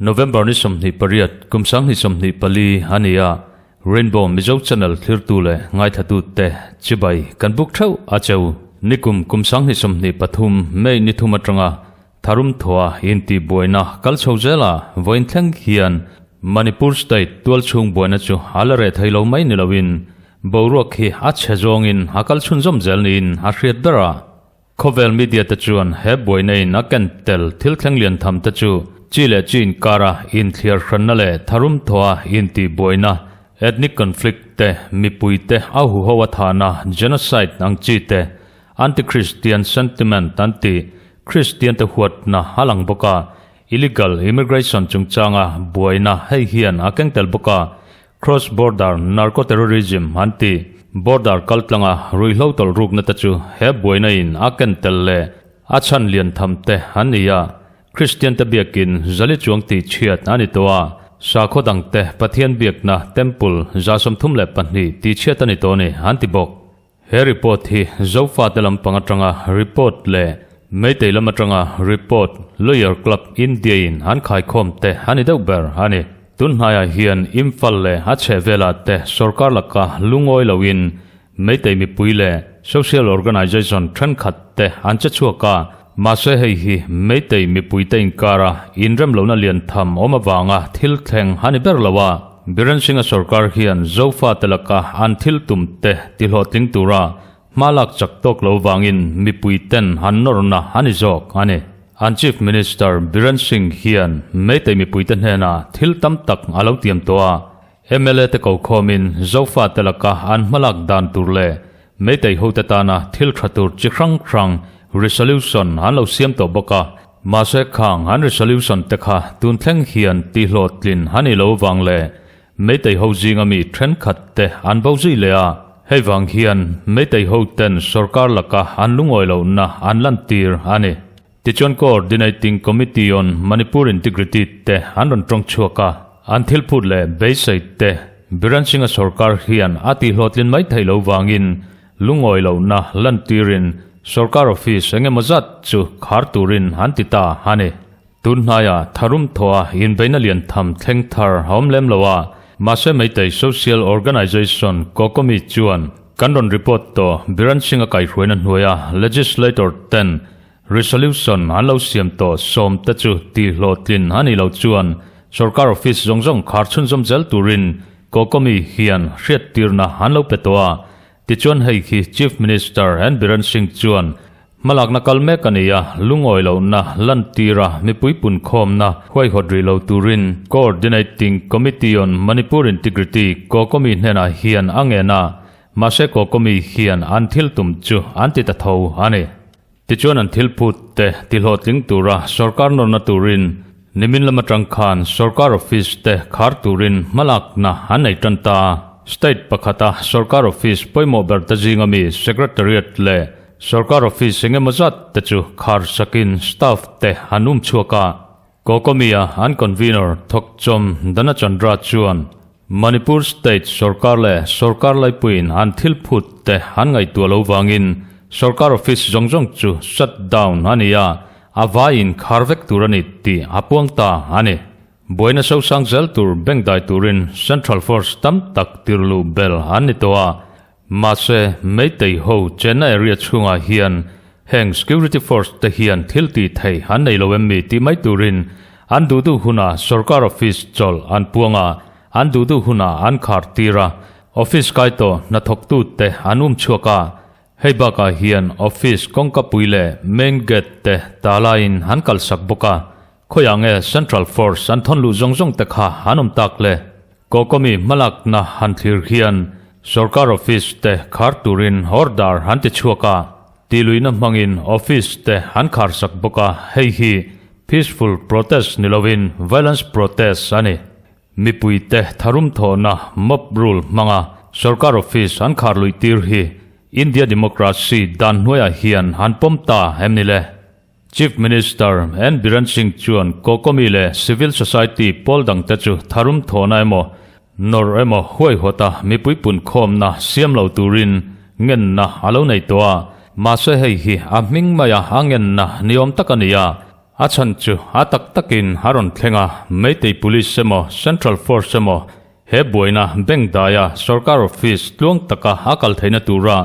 November ni 28 kum 2024 a ni a, Rainbow Mizo Channel thlirtu leh ngaithlatute chibai kan buk theuh a cheu. Nikum kum 2023 May ni thum atanga Tharum thua intihbuaina kal chho zela vawiin thleng hian Manipur state tualchhung buaina chu a la reh thei lo mai ni loin boruak hi a chhe zawngin a kal chhunzawm zel niin a hriat ber a. Khawvel media te chuan he buaina in a ken tel thil thleng lian tham te chu chi leh chi inkara inthliar hranna leh tharum thua intihbuaina, ethnic conflict, te, mipui te a huho a thahna, genocide, ang chi te, Anti-Christian sentiment an tih, Kristian te huatna a lang bawk a, illegal immigration chungchanga buaina hei hian a keng tel bawk a, cross border narco-terrorism an tih, border kaltlanga ruihhlo tawlh rukna te chu he buaina in a ken tel leh a chhan lian tham te an ni a, Kristian te biakin zali chuang tih chhiat a ni tawh a, sakhaw dang te Pathian biakna temple 32 tih chhiat a ni tawh a ni an ti bawk. He report hi Zofate lampang atanga report leh Meitei lam atanga report Lawyer Club India in an khaikhawm te a ni deuh ber a ni. Tun hnaiah hian Imphal leh a chhehvelah te sorkar laka lungawi loin Meitei mipui leh social organisation thenkhat te an che chhuak a, mahse hei hi Meitei mipuite inkara inremlohna lian tham awm avanga thil thleng a ni ber lo a. Biren Singh-a sorkar hian Zofate laka an thil tum te tihlawhtling tura hma lak chak tawk lo vangin mipui ten an nawrna a ni zawk a ni. An Chief Minister Biren Singh hian Meitei mipuite hnenah thil tam tak a lo tiam tawh a, mla te kokhawmin Zofate laka an hmalak dan tur leh Meitei hote tana thil tha tur chi hrang hrang resolution an lo siam tawh bawk a, mahse khang an resolution te kha tun thleng hian tihhlawhtlin a ni lo vang leh Meitei ho zinga mi thenkhat te an bo zui leh a, hei vang hian Meitei ho ten sorkar laka an lungawi lohna an lantir a ni. Tichuan Coordinating Committee on Manipur Integrity te an rawn tawng chhuak a, an thil phut leh beisei te Biren Singh-a sorkar hian a tihhlawhtlin mai theih loh vangin lungawi lohna lantirin sorkar office eng emaw zat chu khar turin an ti ta a ni. Tun hnaiah tharum thawha inbeihna lian tham thleng thar a awm lem lo a, mahse Meitei Social Organisation Kokomi chuan kan rawn report tawh Biren Singh-a kaihhruaina hnuaia legislator ten Resolution an lo siam tawh sawm te chu tihhlawhtlin a nih loh chuan sorkar office zawng zawng khar chhunzawm zel turin Kokomi hian hriattirna an lo pe tawh a. Tichuan hei khi Chief Minister N Biren Singh chuan hmalakna kal mek a ni a, lungawi lohna lantira mipui punkhawmna huaihawt rih lo turin Coordinating Committee on Manipur Integrity Kokomi hnenah hian a ngen a, mahse Kokomi hian an thil tum chu an ti ta tho a ni. Tichuan an thil phut te tihlawhtling tura sorkar nawrna turin nimin lam atang khan sorkar office te khar turin hmalakna an nei tan ta. State pakhata sorkar office pawimawh ber te zinga mi Secretariat leh sorkar office engemaw zat te chu khar sakin staff te an um chhuak a. Kokomia an convener Thokchawm Dhanachandra chuan Manipur state sorkar leh sorkar laipuiin an thil phut te an ngaihtuah lo vangin sorkar office zawng zawng chu shut down a ni a, a vaiin khar vek tur a ni tih a puang ta a ni. Buaina sosang zel tur bank dai turin central force tam tak tirluh bel an ni tawh a, mahse Meitei ho chenna area chhungah hian heng security force te hian thil tih theih an nei lo em mi tih mai turin an duh duh hunah sorkar office chawlh an puang a, an duh duh hunah an khar tir a, office kai tawh hnathawktu te an um chhuak a, hei bakah hian office kawngkapui leh main gate te talaiin an kalsak bawk a, khawiah nge central force an thawn luh zawng zawng te kha an awm tak le? Kokomi hmalakna han thlir hian sorkar office te khar turin order an ti chhuak a, tihluihna hmangin office te an kharsak bawk a, hei hi peaceful protest ni lovin violence protest a ni. Mipuite tharum thawhna mob rule hmanga sorkar office an khar luih tir hi India democracy dan hnuaiah hian an pawm ta em ni le? Chief Minister N Biren Singh chuan Kokomi leh civil society pawl dangte chu tharum thawhna emaw, Nawrh emaw huaihawta mipui punkhawmna siam lo turin ngenna a lo nei tawh a, mahse hei hi a hming maia a ngenna ni awm tak a ni a, a chhan chu a tak takin a rawn thleng a, Meitei Police emaw Central Force emaw he buaina bengdaia sorkar office tluang taka a kal theihna tura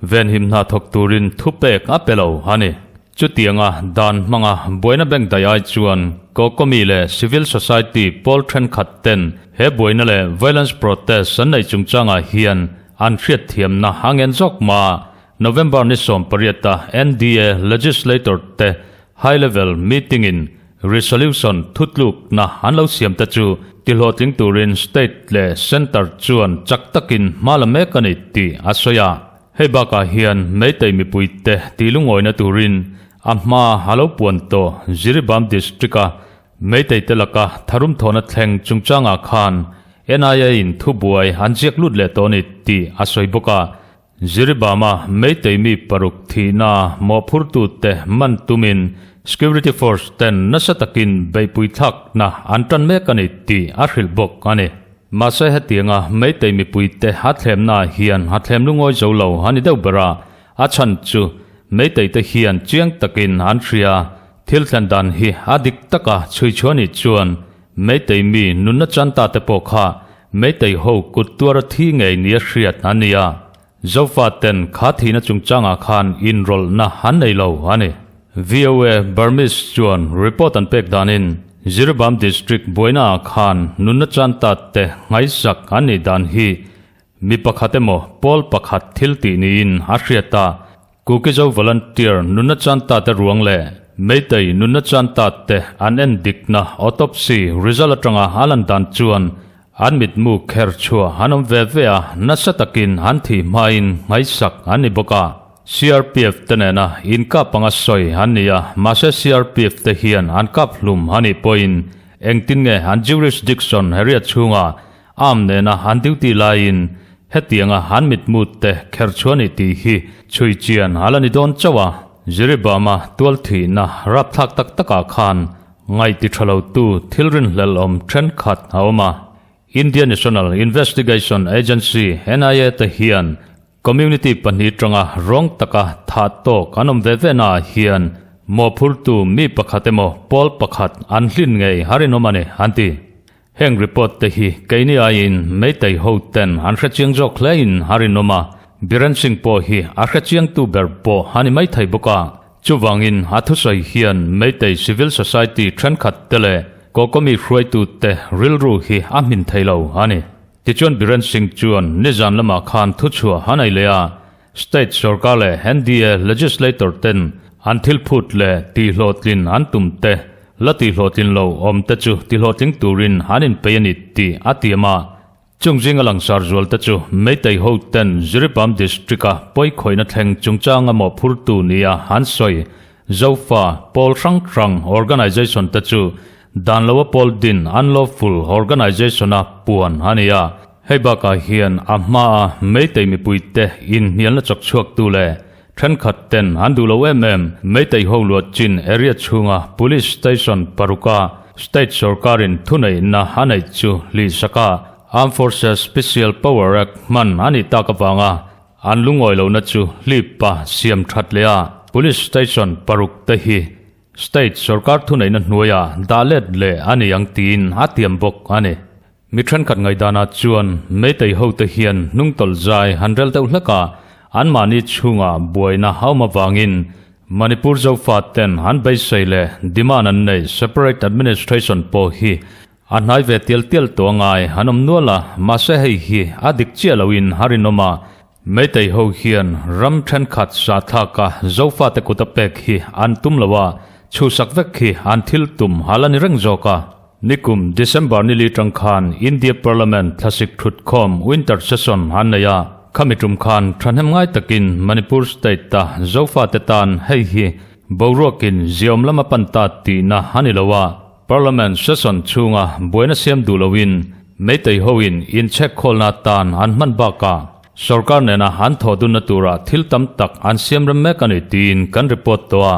Venhim hna thawk turin thupek a pe lo a ni. Chutianga dan hmanga buaina bank daih ai chuan Kokomi leh civil society pawl thenkhat ten he buaina leh violence protest an neih chungchangah hian an hriatthiamna a ngen zawk mah a. November ni 18 a NDA legislator te high level meeting in Resolution thutlukna an lo siam te chu tihlawhtling turin state leh centre chuan chak takin hma la mek a ni tih a sawi a. Hei bakah hian Meitei mipuite tih lungawina turin a hma a lo puan tawh Jiribam district-a Meitei te laka tharum thawhna thleng chungchangah khan NIA in thubuai an ziak lut leh tawh a ni tih a sawi bawk a. Jiribama Meitei mi paruk thihna mawhphurtute man tumin Security Force ten nasa takin beihpui thlakna an tan mek a ni tih a hrilh bawk a ni. Mahse hetianga Meitei mipuite a thlemnaah hian a thlem lungawi zo lo a ni deuh ber a, a chhan chu Meitei te hian chiang takin an hria. Thil thlen dan hi a dik taka chhui chhuah nih chuan Meitei mi nunna chanta te pawh kha Meitei ho kut tuara thi ngei nia hriat an ni a, Zofa ten kha thihna chungchangah khan inrawlhna an nei lo a ni. VOA Burmese chuan report an pek danin Jiribam District buainaah khan nunna chanta te nghaisak an nih dan hi mi pakhat emaw pawl pakhat thil tih niin a hriat a, Kukizo volunteer nunna chanta te ruang leh Meitei nunna chanta te an en dikna autopsy result atanga a lan dan chuan an mitmu kher chhuah an awm ve ve a, nasa takin an thih hmain nghaisak an ni bawk a. CRPF te nena inkap anga sawi an ni a, mahse CRPF te hian an kap hlum a nih pawhin engtin nge an jurisdiction area chhunga Arm nena an duty laiin hetianga an mitmut te kher chhuah ni tih hi chhui chian a la ni dawn chauh a. Jiribama tual thihna rapthlak tak takah khan ngaih ti tha lotu thil rinhlelh awm thenkhat a awm a. India National Investigation Agency, NIA, te hian Community pahnih tanga rawng taka thah tawk an awm ve ve naah hian mawhphurtu mi pakhat emaw pawl pakhat an hlin ngei a rinawm a ni, an ti. Heng report te hi keini aiin Meitei ho ten an hre chiang zawk hle in a rinawm a, Biren Singh pawh hi a hre chiang tu ber pawh a ni maithei bawk a. Chuvangin a thusawi hian Meitei civil society thenkhat te leh Kokomi hruaitu te rilru hi a hmin thei lo a ni. Tichuan Biren Singh chuan nizan lamah khan thuchhuah a nei leh a, State sorkar leh NDA legislator ten an thil phut leh tihhlawhtlin an tum te la tihhlawhtlin lo awm te chu tihhlawhtling turin an inpei a ni tih a tiam a. Chung zinga langsar zual te chu Meitei ho ten Jiribam District-a pawikhawihna thleng chungchanga mawhphurtu nia an sawi Zofa pawl hrang hrang organisation te chu dan loa pawl din unlawful organisation-a puan a ni a. Hei bakah hian a hmaa Meitei mipuite inhnialna chawk chhuaktu leh thenkhat ten an duh lo em em Meitei ho luah chin area chhunga Police Station paruka State sorkarin thuneihna a neih chu hlihsaka Armed Forces Special Power Act hman a nih tak avanga an lungawi lohna chu hlip-a siam that leh a Police Station paruk te hi State sorkar thuneihna hnuaiah dah let leh a ni ang tiin a tiam bawk a ni. Mi thenkhat ngaihdanah chuan Meitei hote hian hnungtawlh zai han rel deuh hlek a, anmahni chhungah buaina a awm avangin Manipur Zofa ten an beisei leh demand an neih separate administration pawh hi a hnai ve tial tial tawh a ngai an awm nual a, mahse hei hi a dik chiah loin a rinawm a, Meitei ho hian ram thenkhat sahthlaka Zofate kut a pek hi an tum lo a, chhuhsak vek hi an thil tum a la ni reng zawk a. Nikum December ni li tang khan India Parliament thlasik thutkhawm Winter Session an nei a, khami tum khan thahnem ngai takin Manipur State a Zofate tan hei hi boruakin ziawm lama pan ta tihna a ni lo a, Parliament Session chhunga buaina siam duh loin Meitei hoin inchhek khawlna tan an hman bakah sorkar nena an thawh dunna tura thil tam tak an siam rem mek a ni tiin kan report tawh a.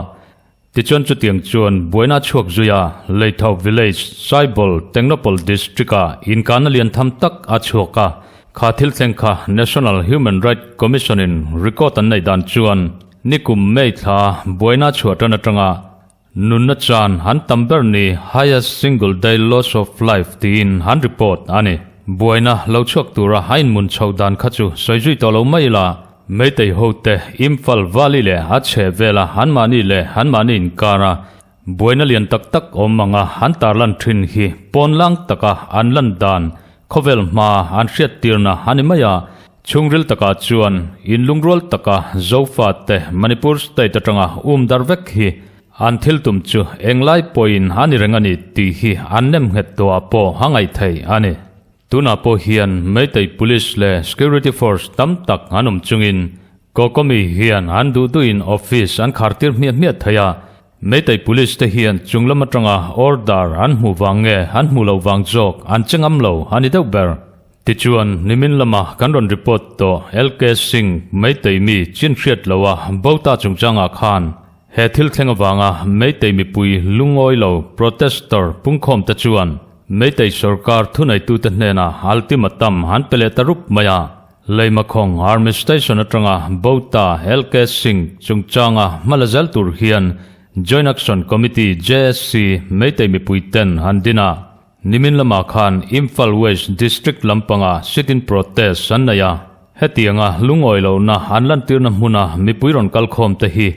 Tichuan chutiang chuan buaina chhuak zui a, Leithau Village, Saibol, Tengnoupal District-ah inkahna lian tham tak a chhuak a. Kha thil thleng kha National Human Right Commission-in record an neih dan chuan nikum May thla buaina chhuah tan atanga nunna chan han tam ber ni highest single day loss of life tiin han report a ni. Buaina lo chhuak tura a inmun chhoh dan kha chu sawi zui tawh lo mai ila. Meitei hote Imphal Valley leh a chheh vela anmahni leh anmahni inkara buaina lian tak tak awm anga an tarlan thin hi pawnlang taka an lan dan khawvel hma an hriattirna a ni mai a. Chhungril takah chuan inlungrual taka Zofate Manipur state atanga um dar vek hi an thil tum chu englai pawhin a ni reng a ni tih hi an nem nghet tawhah pawh a ngaih theih a ni. Tunah pawh hian Meitei Police leh Security Force tam tak an awm chungin Kokomi hian an duh duhin office an khar tir hmiah hmiah thei a. Meitei Police te hian chunglam atanga order an hmuh vang nge an hmuh loh vang zawk an che ngam lo a ni deuh ber. Tichuan, nimin lama kan rawn report tawh LK Singh Meitei mi chin hriat loha bo ta chungchangah khan He thil thleng avanga Meitei mipui lungawi lo protester pungkhawm te chuan Meitei sorkar thuneitute hnenah ultimatum an pe leh ta rup mai a. Leimakhawng Army Station atanga Bota LK Singh chungchanga hma la zel tur hian Joint Action Committee, JAC, Meitei mipui ten an din a. Nimin lamah khan Imphal West District lampanga sit-in protest an nei a, hetianga lungawi lohna an lantirna hmuna mipui rawn kalkhawm te hi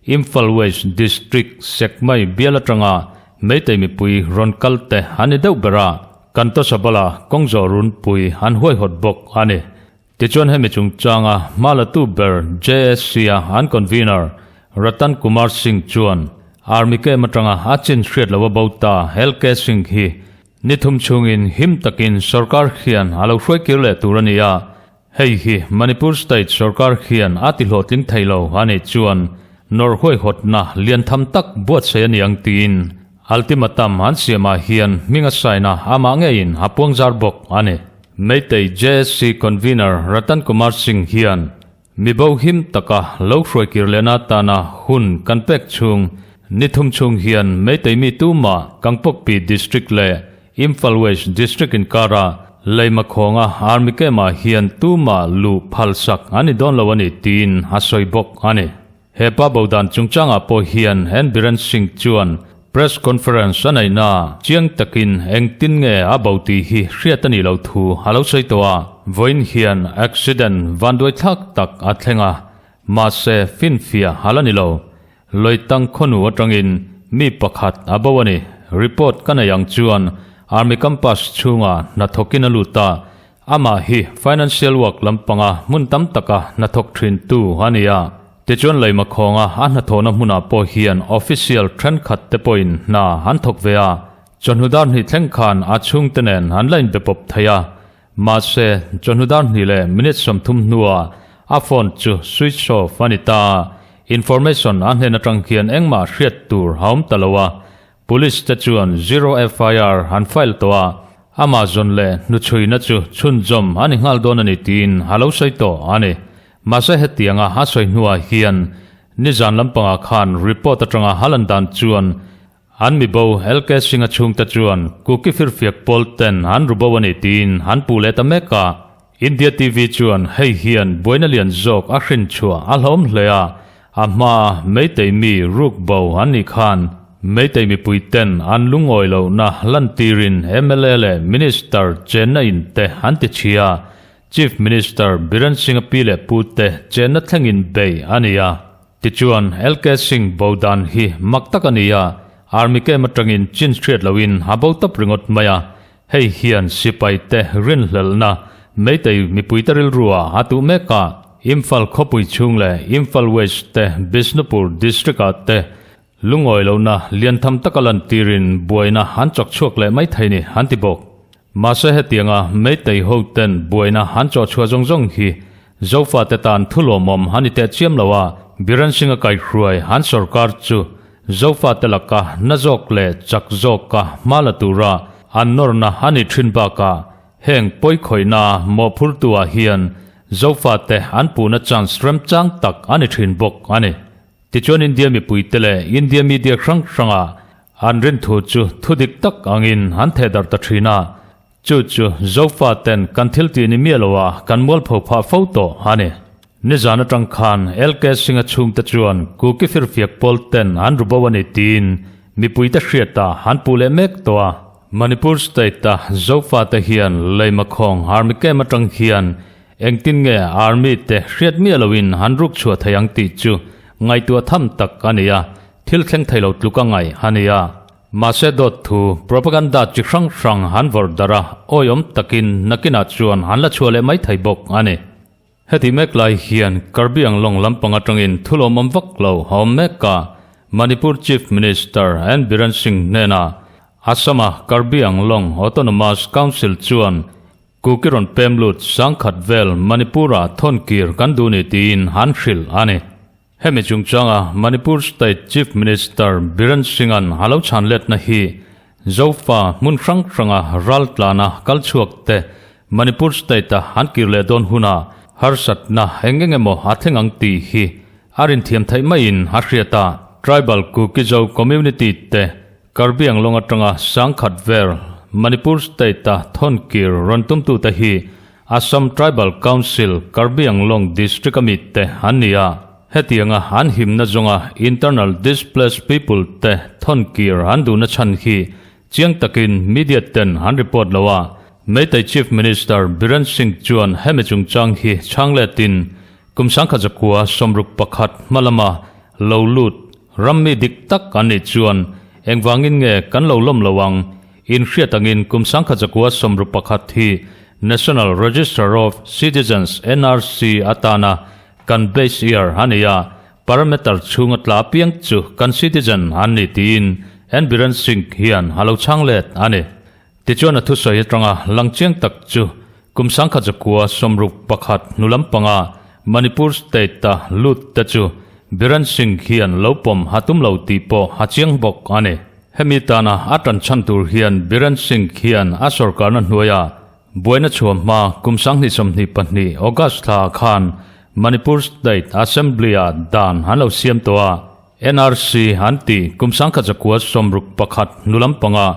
Imphal West District Sekmai bial atanga Meitei mipui rawn kal te an ni deuh ber a, Kantosabala kawngzawh runpui an huaihawt bawk a ni. Tichuan hemi chungchanga hma latu ber JSC-a an convener Ratan Kumar Singh chuan Army camp atanga a chin hriat loh a bo ta LK Singh hi ni thum chhungin him takin sorkar hian a lo hruai kir leh tur a ni a, hei hi Manipur state sorkar hian a ti hlawhtling thei lo a nih chuan nawrh huaihawtna lian tham tak buatsaih a ni ang tiin ultimatum an siamah hian hming a sign a, amah ngeiin a puangzar bawk a ni. Meitei JSC Convener Ratan Kumar Singh hian mi bo him taka lo hruai kir lehna atana hun kan pek chhung ni thum chhung hian Meitei mi tumah Kangpokpi District leh Imphal West District inkara Leimakhawnga Army Camp-ah hian tumah luh phalsak an ni dawn lo a ni tiin a sawi bawk a ni. He pa bo dan chungchangah pawh hian N Biren Singh chuan press conference a neihna chiang takin engtin nge a bo tih hi hriat a nih loh thu a lo sawi tawh a. Vawiin hian accident vanduaithlak tak a thleng a, mahse finfiah a la ni lo. Loitang khawnu atangin mi pakhat a bo a ni. Report ka nei ang chuan Army campus chhungah hnathawkin a lut a, Amah hi financial work lampanga hmun tam taka hnathawk thintu a ni a, tichuan leima khawnga a hnathawhna hmunah pawh hian official thenkhat te pawhin hna an thawk ve a, chawhnu dar hnih thleng khan a chhungte nen an la inbe pawp thei a, mahse chawhnu dar hnih leh minute 30 hnuah a phone chu switch off a ni ta a, information a hnen atang hian engmah hriat tur a awm ta lo a, Police te chuan zero FIR an file tawh a, amah zawn leh hnuchhuina chu chhunzawm a ni nghal dawn a ni tiin a lo sawi tawh a ni. Mahse hetianga a sawi hnuah hian nizan lampangah khan report atanga a lan dan chuan an mibo LK Singh-a chhungte chuan Kuki firfiak pawl ten an ru bo a ni tiin an puh leh ta mek a. India TV chuan hei hian buaina lian zawk a hrin chhuah a hlawm hle a, a hmaa Meitei mi ruk bo an nih khan Meitei mipui ten an lungawi lohna lantirin mla leh Minister chenna in te an ti chhia, Chief Minister Biren Singh-a pi leh pu te chenna thlengin bei a ni a. Tichuan LK Singh bo dan hi mak tak a ni a, Army camp atangin chin hriat lohin a bo tawp ringawt mai a, Hei hian sipaite rinhlelhna Meitei mipuite rilruah a tuh mek a, Imphal khawpui chhung leh Imphal West te Bishnupur District-ah te lungawi lohna lian tham taka lantirin buaina an chawk chhuak leh mai thei ni an ti bawk. Mahse hetianga Meitei hoten buaina an chawh chhuah zawng zawng hi Zofate tan thu lawmawm a ni teh chiam lo a, Biren Singh-a kaihhruai an sorkar chu Zofate laka na zawk leh chak zawka hma la tura an nawrna a nih thin bakah heng pawikhawihna mawhphurtuah hian Zofate an puhna chance remchang tak a ni thin bawk a ni. Tichuan India mipuite leh India media hrang hrangah an rin thu chu thudik tak angin an thehdarh ta thin a, Chu chu Zofa ten kan thil tih ni miah lo a kan mualpho phah fo tawh a ni. Nizan atang khan LK Singh-a chhungte chuan Kuki firfiak pawl ten an ru bo a ni tiin mipuite hriat a han puh leh mek tawh a. Manipur state-a Zofa te hian Leimakhawng Army camp atang hian engtin nge Army te hriat miah loin han ruk chhuah thei ang tih chu ngaihtuah tham tak a ni a, thil thleng thei lo tluk a ngaih a ni a. Mahse dawt thu propaganda chi hrang hrang han vawrh darh a, awiawm takin nakinah chuan han la chhuah leh mai thei bawk a ni. Heti mek lai hian Karbi Anglong lampang atangin thulawmawm vak lo a awm mek a, Manipur Chief Minister N Biren Singh hnenah Assam-a Karbi Anglong Autonomous Council chuan Kuki rawn pem lut sangkhat vel Manipur-ah thawn kir kan duh ni tiin han hrilh a ni. Hemi chungchanga Manipur State Chief Minister Biren Singh-a'n a lo chhan letna hi Zofa hmun hrang hranga ral tlana kal chhuak te Manipur State-a an kir leh dawn huna harsatna eng eng emaw a thleng ang tih hi a rinthiam theih maiin a hriat a. Tribal Kuki-Zo community te Karbi Anglong atanga sangkhat vel Manipur State-a thawn kir rawn tumtute hi Assam Tribal Council, Karbi Anglong District a mite an ni a, hetianga an himna zawnga internal displaced people te thawn kir an duhna chhan hi chiang takin media ten an report lo a. Meitei Chief Minister Biren Singh chuan hemi chungchang hi chhang letin kum 1961 hma lama lo lut rammi dik tak an nih chuan engvangin nge kan lo lawm lo ang? Inhriat angin kum 1961 hi National Register of Citizens, NRC, atana kan base year a ni a, parameter chhunga tla apiang chu kan citizen an ni tiin N Biren Singh hian a lo chhang let a ni. Tichuan a thusawi atanga lang chiang tak chu kum 1961 hnu lampanga Manipur state-a lut te chu Biren Singh hian lo pawm a tum lo tih pawh a chiang bawk a ni. Hemi tana a tan chhan tur hian Biren Singh hian a sorkarna hnuaia buaina chhuah hma kum 2022 August thla khan Manipur State Assembly-ah dan an lo siam tawh a, NRC an ti kum 1961 hnu lampanga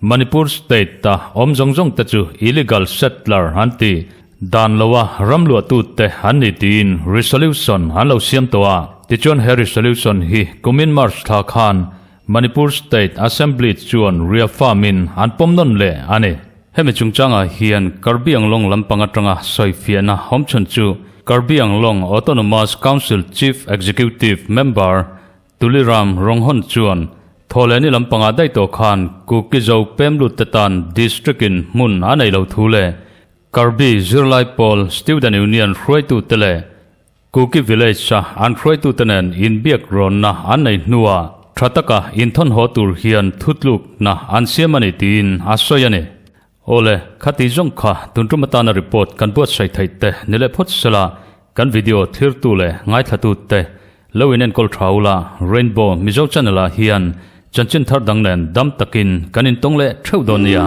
Manipur State-a awm zawng zawng te chu illegal settler an ti dan loa ram luahtute an ni tiin resolution an lo siam tawh a. Tichuan he resolution hi kumin March thla khan Manipur State Assembly chuan reaffirm-in an pawm nawn leh a ni. Hemi chungchangah hian Karbi Anglong lampang atanga sawifiahna awmchhan chu Karbi Anglong Autonomous Council Chief Executive Member Tuliram Ronghon chuan Thawhlehni lampangah daih tawh khan Kuki-Zo pemlut te tan District-in hmun a nei lo thu leh Karbi zirlai pawl Student Union hruaitute leh Kuki Village-a an hruaitute nen inbiak rawnna an nei hnuah tha taka inthawn haw tur hian thutlukna an siam a ni tiin a sawi a ni. Awle, khati zawng kha tun tum atana report kan buatsaih theih te ni leh phawt sela kan video thirtu leh ngaithlatute lo in enkawl tha ula Rainbow Mizo Channel ah hian chanchin thar dang nen dam takin kan intawng leh theuh dawn nia.